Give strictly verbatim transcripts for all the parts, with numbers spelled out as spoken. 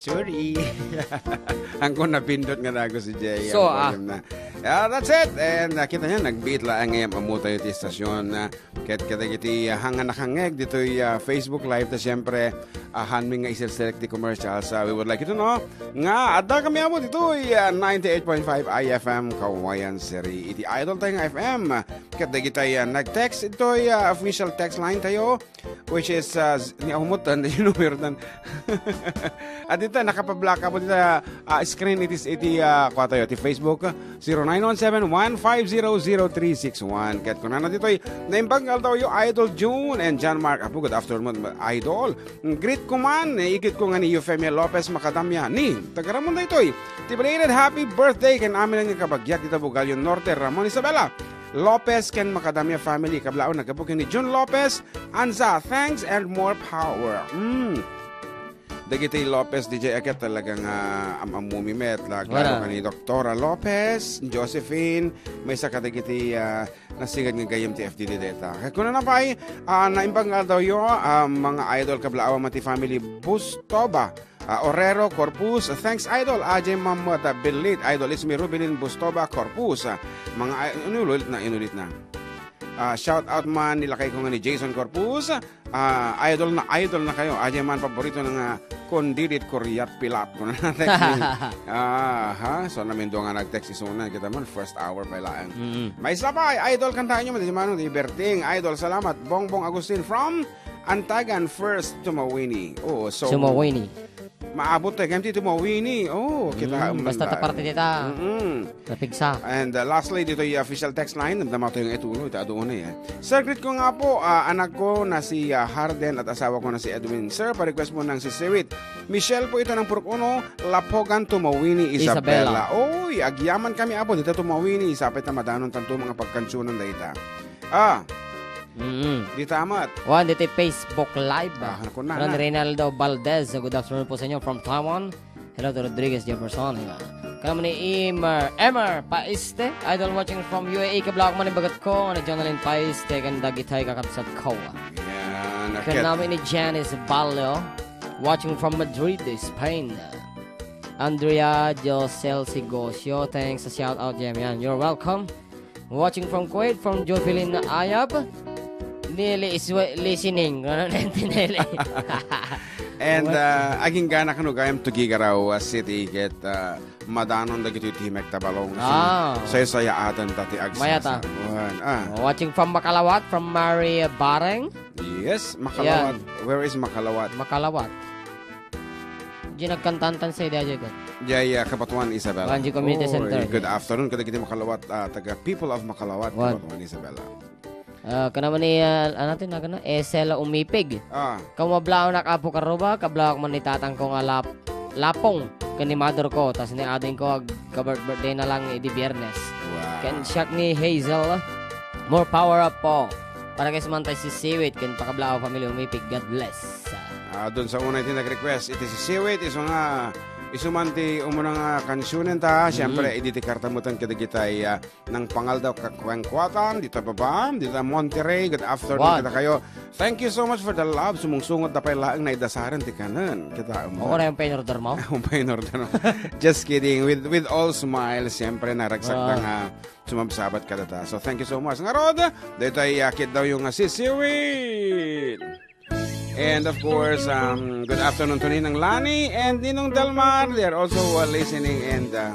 Sorry. Ang ko napindot nga dagus idiay, So, ah, ah. Volume na. Yeah, that's it. And, ah, kita niya, nagbiit laeng nga ammo tayo ti istasyon, ah, ket kadagiti, ah, hanga nakangeg ditoy, ah, Facebook Live ta, siyempre, ah, hanmi nga iserserek ti commercials. Ah, we would like you to know nga adda kami ammo ditoy, ah, ninety-eight point five I F M Kawayan City. Iti Idol tayo nga F M. Ket dagiti, ah, nag-text itoy, ah, official text line tayo, which is, ah, z-, ni Ahumot, ah, ni numero dan. At dita, nakapablaka po dita, ah, screen iti, iti, ah, kwa tayo, iti Facebook, zero nine one seven one five zero zero three six one. Ket kunana ditoy, naimbag nga aldaw yo, Idol June and John Mark. Apo, good afternoon, Idol. Greet ko man, eh, ikit ko nga ni Eufemia Lopez Macadamia. Ni, tagaramon daytoy. Ti belated happy birthday ken amin nga kabagiak dita Bugalio Norte, Ramon Isabela Lopez ken Macadamia family. Kablaon naggapu ken ni June Lopez, Anza, thanks and more power. Mm. Dagiti Lopez D J aket talaga nga am-ammumi met. La, klaro Wala. Ka ni Doktora Lopez, Josephine, maysa kadagiti, ah, nasigad nga gayyem ti F D D deta. Kay kunana pay, ah, naimbag nga aldaw yo, ah, mga idol, kablaawa man ti family Bustoba, ah, Orero, Corpus. Thanks, idol. Ajay Mamad, ah, Bilit, idol is mi Rubilin Bustoba, Corpus. Ah, mga i-, inulit na, inulit na. Ah, shout out man ni lakay ko nga ni Jason Corpus. Ah, idol na idol na kayo. Ajay man paborito na nga Condidit Korea Pilap. Kuno na text ni. Ah, ha? So, namindo nga nag-text isuna. Kita mo, first hour pa laeng. Mm. Maysa pay, idol, kantahan nyo, Madi Manong, di Berting. Idol, salamat. Bongbong Agustin from Antagan, first Tumawini. Oh, so, Tumawini. Maabot tayo, kaya ti Tumawini. Oh, kita Mm, man basta ta tayo. Parte dita. Mm-mm. Napigsa. And, uh, lastly, dito yung official text line. Namdama tayo nga itulo. Ita doon eh. Sir, greet ko nga po, ah, anak ko na si, ah, Harden at asawa ko na si Edwin. Sir, pa-request mo ng si Siwit. Michelle po ito ng Purok Uno, Lapogan, Tumawini, Isabela. Isabela. Oy, agyaman kami, apo, dito Tumawini. Isapit na madanon tanto mga pagkansunan dahita. Ah, Mm-mm. Dita amat. Wan, dito Facebook Live. Ah, ano ko na, Ron na? Reynaldo Valdez, good afternoon po sa inyo from Taiwan. Hello to Rodriguez Jefferson. Kami ni Emer, Emer Paiste, idol watching from U A E, kablak man ibagat ko, ni Jonalyn Paiste, kan dagitay kakabsat ko. Yan, Kan akit. Namin ni Janice Ballo, watching from Madrid, Spain. Andrea Josel Sigosio, thanks sa shout out, Jem. Yan, you're welcome. Watching from Kuwait, from Jovelyn Ayab. Nelly is wa-, listening. Ano na yung tinele? And, What? Uh, aging gana kano gayam to Gigaraw, uh, City, ket, uh, madanon dagitoy timek tabalong. Ah. Say-sayaatan ta ti agsa-, Mayata. Wan, ah. Oh, watching from Makalawat, from Maria Bareng. Yes, Makalawat. Yan. Where is Makalawat? Makalawat. Di nagkantantan sa idea, Jacob. Yeah, yeah, Kabatuan Isabela. Banji Community Oy, Center. Good afternoon, kadagiti Makalawat, ah, taga People of Makalawat, Wan. Kabatuan Isabela. Ah, kanaman ni, ah, ano natin, nagana? Esela Umipig. Ah. Kamablaon ak, Apo Karuba, kablawak man ni tatang ko nga lap-, lapong, ken ni mother ko, tas ni ading ko, ag-, ka-birth-, birthday na lang, idi Biyernes. Wow. Ken siak ni Hazel, more power up po. Para kay sumantay si Siwit, ken pakablaaw family Umipig, God bless. Ah, dun sa una iti nag-request, iti si Siwit, isu nga, isu man ti umuna nga kansionen ta, siyempre, Mm. idi ti kartamutan kadagitay, ah, nang pangaldaw kakuengkuatan, dita baba, dita Monterrey, good afternoon Wan. Kada kayo. Thank you so much for the love, sumungsungot da pay laeng naidasaren ti kanen. Kita mo. Oo, na yung pa in order mo? Yung pa in order mo. Just kidding. With, with all smiles, siyempre, naragsak Wow. na nga sumabsabat kadata. So, thank you so much. Nga rod, daytoy yakit daw yung, ah, si Siwit. And of course, um, good afternoon to Ninang Lani and Ninong Delmar. They are also, uh, listening and, uh,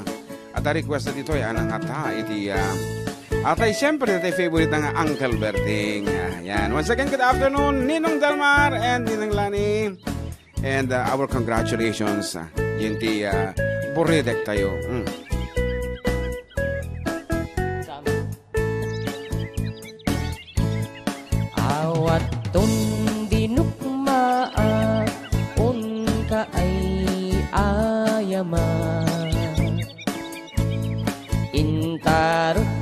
at a request na dito, ay anang ata, iti, uh, atay, siyempre, atay favorite ng Uncle Berting. Uh, yan. Once again, good afternoon, Ninong Delmar and Ninang Lani. And, uh, our congratulations, uh, yun ti, uh, buridek tayo. Mm. Awaton dinukmaak, unka ay ayama. Intarok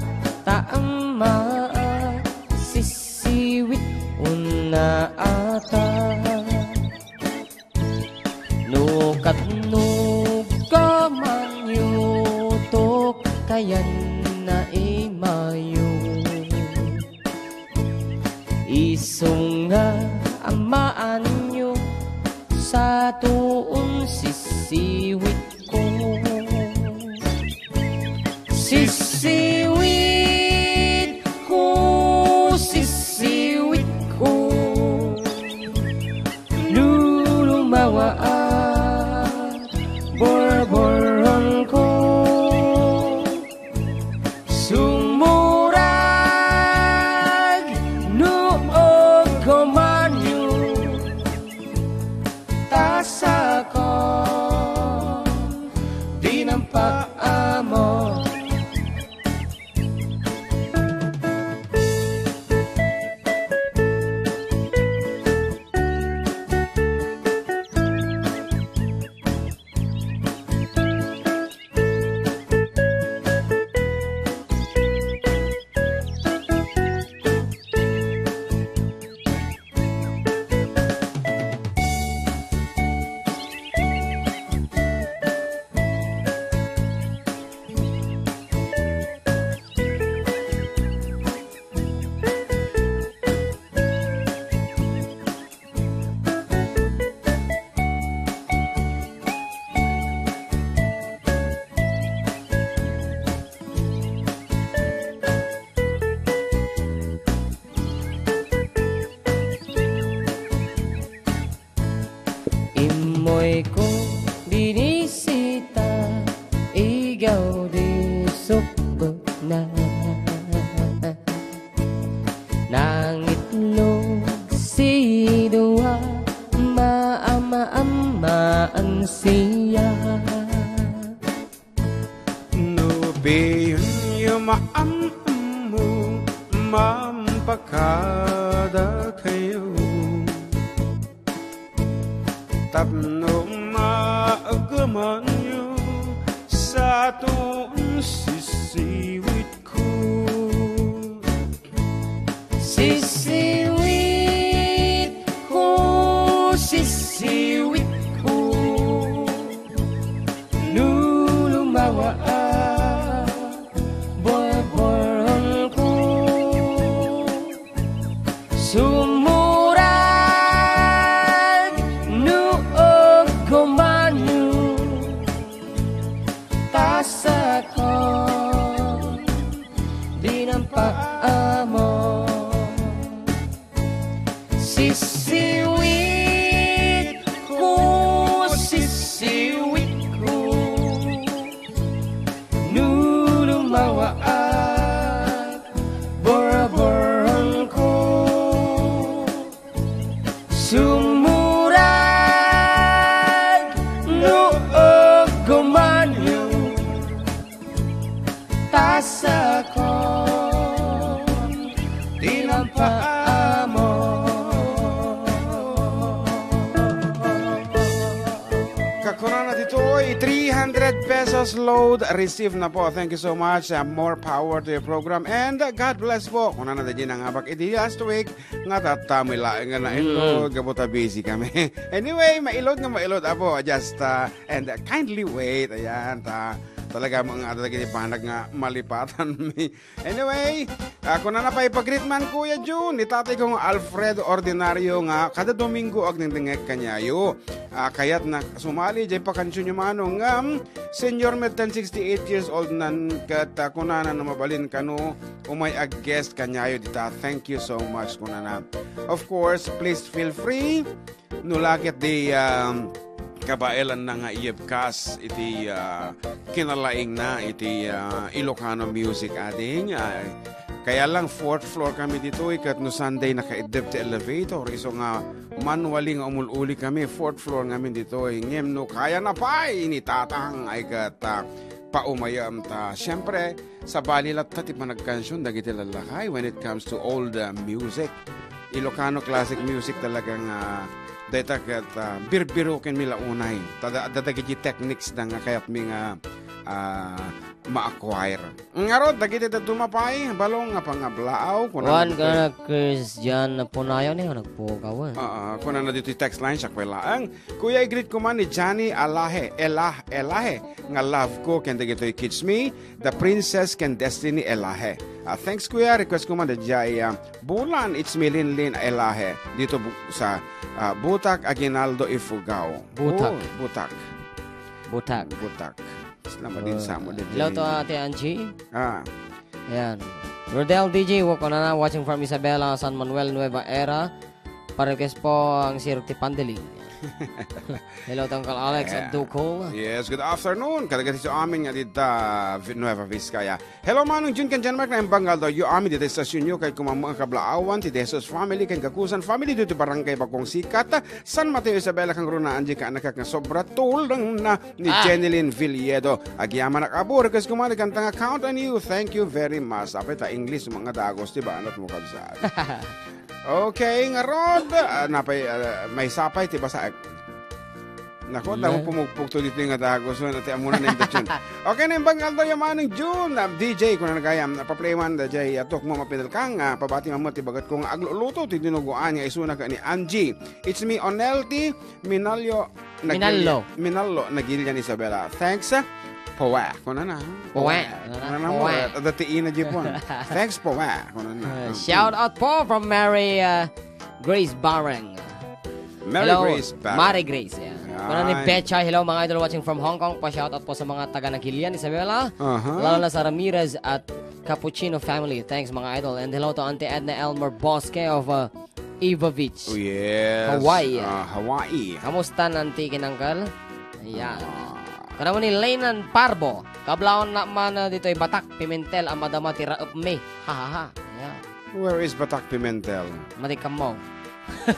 ta ammaak, sisiwit unna ata. No katno ka man yutok kayan na imayo. Isu nga amaanyo sa tuon sisi amo. Immoyko binisita, igaw di sukbutna. Nangitlog sidua, maamaammaan siya. No piyon yo maammo, mampakada kayo. Tapno maagaman yo sa tuon sisiwit ko. Sisiwit ko, sisiwit ko. No lumawa a, borboron ko. Sumurag no aggumanyo, tasakon di nampaamo. Sisiwit ko, sisiwit ko. No lumawa a, borboron ko. Sumurag no aggumanyo, tasakon di nampaamo. Kakunana ditoy, three hundred pesos load receive na po. Thank you so much. Uh, more power to your program. And, uh, God bless po. Kunana da dyan ang abak idi last week. Nga tatta, may laeng nga nailod. Mm. Gapu ta busy kami. Anyway, mailod nga mailod, apo. Just, uh, and, uh, kindly wait. Ayan, ta. Talaga mo nga talaga ni panag nga malipatan mi. Anyway, ah, kunana pay, pagreet man, Kuya Jun, ni tatay kong Alfred Ordinario nga kada Domingo agdengdengngek kaniayo. Ah, kayatna sumali jay pakansiyon yo manong ngem senior met ten sixty-eight years old nan ket, ah, kunana no mabalin kano umay ag-guest kaniayo dita. Thank you so much, kunana. Of course, please feel free no la ket di, um, kabaelanna nga iyebkas iti, ah, kinalaingna iti, ah, Ilocano music, ading. Ah, kaya lang fourth floor kami ditoy, ket no Sunday nakaiddep ti elevator, isu nga manually nga umul-uli kami, fourth floor ngamin ditoy. Ngem no kayana pay ni Tatang, ay ket, ah, paumayam ta. Siempre, sabali latta ti panagkansion dagiti lallakay when it comes to old, uh, music. Ilocano classic music talaga nga dayta ket, uh, birbiroken mi la unay. Tada, adda dagiti techniques da nga kayatmi nga, uh, ma-acquire. Ngarud, dagiti dadduma pay, balong nga pangablaaw, kuna Juan na Christian Punayo ni nagpukaw, eh. Ah, ah, kuna na ditoy text line, siak pay laeng. Kuya, i-greet ko man ni Johnny Alahe, Elah-, Elahe, nga love ko, ken dagitoy kids mi, The Princess ken Destiny Elahe. Ah, thanks, Kuya. Request ko man daydiay, ah, Bulan, it's me, Linlin Elahe. Dito bu-, sa, ah, Butak, Aguinaldo, Ifugao. Butak. Oh, Butak. Butak. Butak. Salamat din sa mo, Hello to Ate Angie. Ah. Ayan. Rodel D J, wa-, kunana, watching from Isabela, San Manuel, Nueva Era. Pa-request po ang sirok ti Pandeling. Hello, Uncle Alex at Ducol. Yes, good afternoon. Kadagiti amin nga dita Nueva Vizcaya. Hello, Manong Jun ken Jan Mark, naimbag nga aldaw yo amin dita estasyonyo, ket kumammo ang kablaawan ti De Jesus family ken Gakusan family dito barangay Bagong Sikat, San Mateo Isabela, kang Rona Angie, kaanak nga sobra tulong na ni Ah. Jenilyn Villedo. Agyamanak apo, request ko man, kanta nga Count on You. Thank you very much. Apay ta English, mga dagos, di ba? Anat mo kabsat. Okay, ngarud. Ah, napay, ah, may sapay, ti basa. Naku, damo pumugpugto dito nga dagos, no? Ati amuna na yung tune. Okay, naimbag nga aldaw yo, Manong Jun. Ah, D J, kung ano kaya, ah, paplay man, D J, atok mo, mapinalkang, ah, pabati man mo, ti bagat kong agluluto, ti dinuguan, nga isuna ka ni Angie. It's me, Onelti, Minalyo, Minallo. Nagilian, Minallo, Nagilian Isabela. Thanks, ah, Pawa. Kuna na. Pawa. Kuna na mo. Pawa. Ada ti ina di po. Thanks, Pawa. Kuna na. Uh, shout out po from Mary, uh, Grace Bareng. Mary Hello, Grace Bareng. Mary Grace, yeah. Yan. Kuna ni Betcha, hello mga idol watching from Hong Kong. Pa-shout out po sa mga taga Nagilian Isabela. Aha. Lalo na sa Ramirez at Cappuccino family. Thanks mga idol. And hello to Auntie Edna Elmer Bosque of, uh, Iva Beach. Oh, yes. Hawaii. Ah, Hawaii. Kamusta, Auntie ken Uncle? Ayan. Ah. Kanaman ni Leynan Parbo. Kablaon na man, ah, ditoy Batak, Pimentel, ang madama ti raep mi. Ha, ha, ha. Ayan. Where is Batak Pimentel? Madi kamo.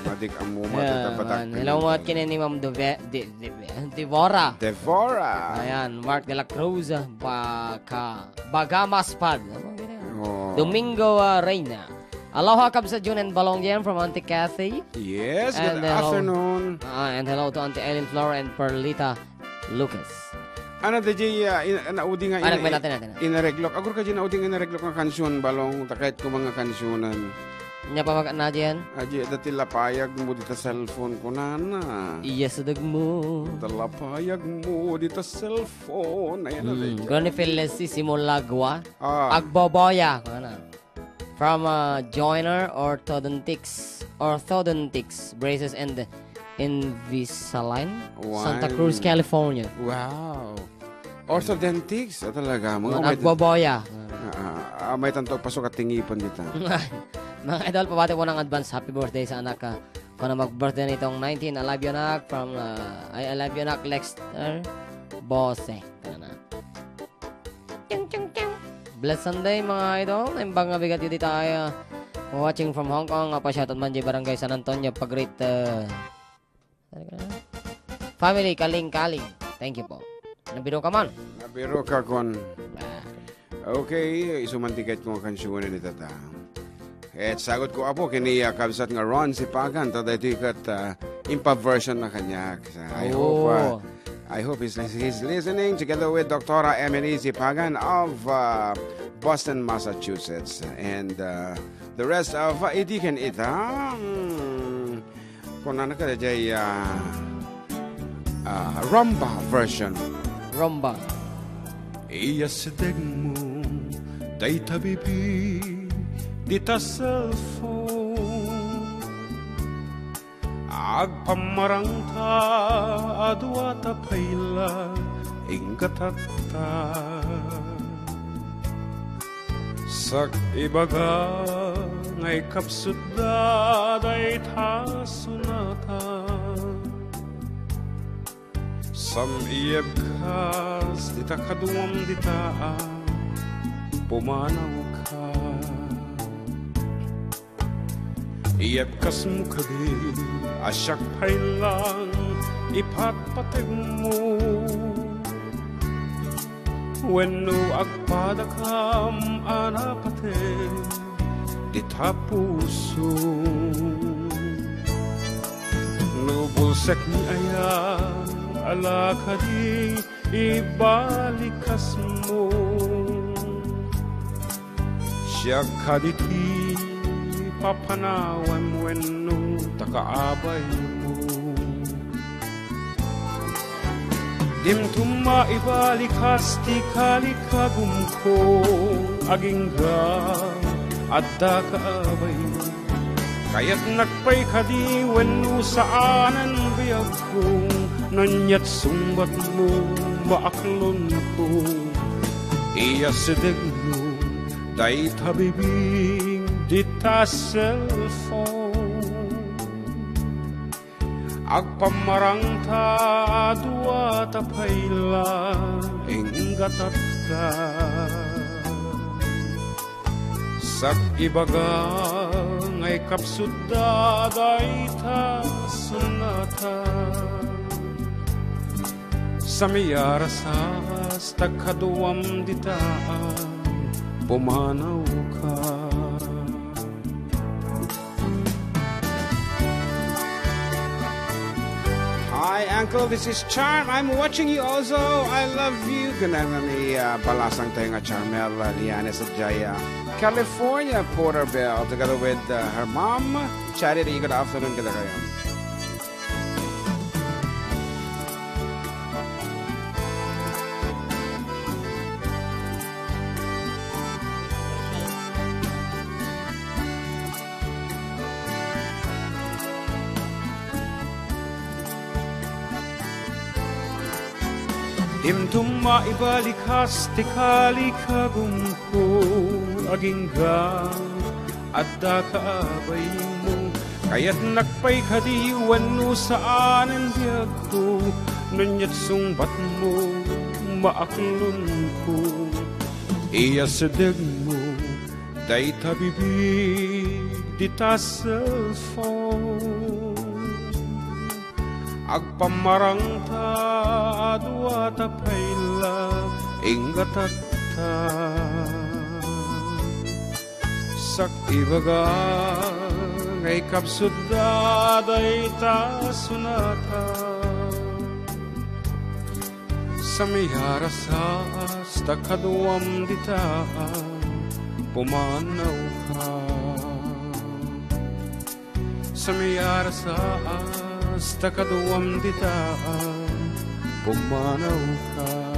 Madi kamo, madi Ayan, ka Batak man. Hello, Pimentel. Mga kini ni Ma'am Deve-, De-, De-, Devora. Devora. Ayan, Mark de la Cruz, ah, Baka-, Bagamaspad. Ano ba yun? Oh. Domingo, ah, Reyna. Aloha, Kabsat Jun and Balong Yen from Auntie Kathy. Yes, good And hello. afternoon. Ah, and hello to Auntie Eileen Flora and Perlita Lucas. Ano, D J, ah, in-, naudi nga Ah, ina-, nagmay natin, natin. inareglok. Agur ka di naudi nga inareglok nga kansion, Balong, takayat ko mga kansionan. Nya pa mag-, na, Jen? Adi, dati lapayag mo dita cellphone ko, nana. Iya, sadag mo. Dita lapayag mo dita cellphone. Ayan na, Mm, D J. Granny Felicity Simulagwa. Ah. Agboboya. Ano? From, uh, Joiner Orthodontics, Orthodontics, Braces and Invisalign, Santa Cruz, Wine. California. Wow. Orthodontics? Ah, talaga? Mga Mga may agboboya. Ah, ah, ah, may tanto pasok at tingipan dita. Mga idol, pabati po ng advance happy birthday sa anak, ah, ko na mag-birthday nitong nineteen. I love you, anak. From, uh, I, I love you, anak. Lexter Bose. Kana. Ting, ting, ting. Blessed Sunday, mga idol. Naimbag nga bigat yun di tayo. Watching from Hong Kong, apa shoutout man di Barangay San Antonio, Pagrit, uh, family, Kaling Kaling. Thank you po. Nabiro ka man. Nabiro ka kon. Ah. Okay, isu man ti ket ko nga kansiyonen ni Tata. Et sagut ko, apo, kini, ah, kabsat nga Ron Sipagan, ta daytoy ket, ah, impa-version na kaniak. So, I Oh. hope, ah, I hope he's, he's listening together with Doctora Emily Sipagan of, ah, Boston, Massachusetts, and, ah, the rest of, ah, idi ken ita. Hmm. Kunana kadaydiay, ah, ah, rumba version. Rumba. Iya sidegmo, dayta bibi, dita cellphone. Agpammarangta a duata pay la inggatatta. Sak ibaga nga ikapsutda dayta sunata. Sam iyebkas dita kaduam dita a pumanawka. Iyebkasmo kadi a siak pay lang ipatpategmo wenno agpadakam a napateg dita puso. No bulsek ni aya a lakadi ibalikasmo. Siak kadi ti papanawem wenno ta kaabaymo. Dimto maibalikas ti kalikagumko, agingga adda kaabaymo. Kayatnak pay kadi wenno saanen biagko, no aniat sungbatmo, maaklonko. Iya sidegmo, dayta bibing dita cellphone. Agpammarangta a dua ta pay la inggatatta. Sak ibaga nga ikapsutda dayta sonata. Samiarasas ta kaduam dita a pumanawka. Hi, Uncle. This is Charm. I'm watching you also. I love you. Kunana ni, uh, balasang tayo nga Charmel, uh, Lianes at Jaya. California, Porterville, together with, uh, her mom, Charity. Good afternoon, kada kayo. Dimtum maibalikas ti kalikagumko, agingga adda ka a bainmo. Kayatnak pay kadi wenno saanen biagko, nunget sungbatmo, maaklonko. Iya sedegmo, dayta bibig dita cellphone. Agpammarangta a dua ta pay la inggatatta. Sak ibaga nga ikapsutda dayta sonata. Samiarasas ta kaduam dita a pumanawka. Samiarasas ta kaduam dita a pumanawka.